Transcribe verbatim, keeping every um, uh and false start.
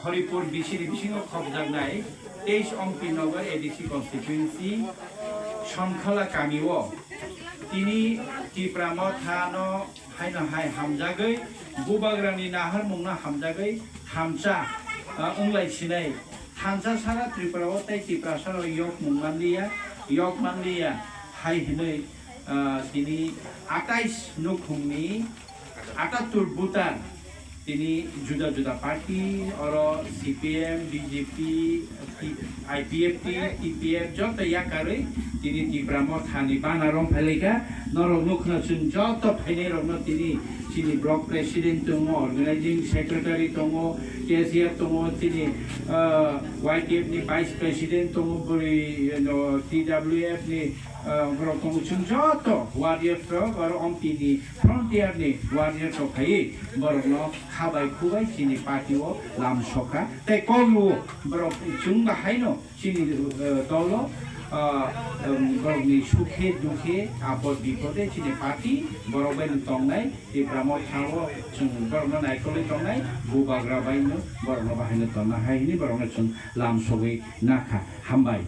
Horipur bisini bisingo khopjaknai teis Ompi Nagar A D C constituency Sonkhala kamio tini Tipra Mothano haino hai hamjagwi, Bubagrani naharmungno hamjagwi thansa, ah, wnglai sinai. Thansa sara Tripura o tei Tiprasa rok yokmung manliya, yok manliya hai hinwi, ah, tini atais nukhungni atattur butar tini juda juda party, oro C P M, B J P, I P F T, T P F joto yakarwi tini Tipra Mothani bana rong phailika. Norok nukhna chwng joto phainai rokno tini chini block president tongo, organizing secretary tongo, cashier tongo, chini, ah, Y T F ni vice president tongo, bwrwi, no, T W F ni, ah, borok tongo. Chwng joto warrior rok oro Ompi ni frontier ni warrior rok phaiwi borokno khabai khubai chini party o lam sokha tei kok luo borok chwng bahaino chini, eh, dolo, ah, em, borokni sukhe dukhe apod bipode chini party borok bai no tongnai, Tipra Motha o chwng borokno naikolwi tongnai, Bubagra bai no borokno bahaino tongna hai hwnwi borokno chwng lam sogwi nakha. Hambai.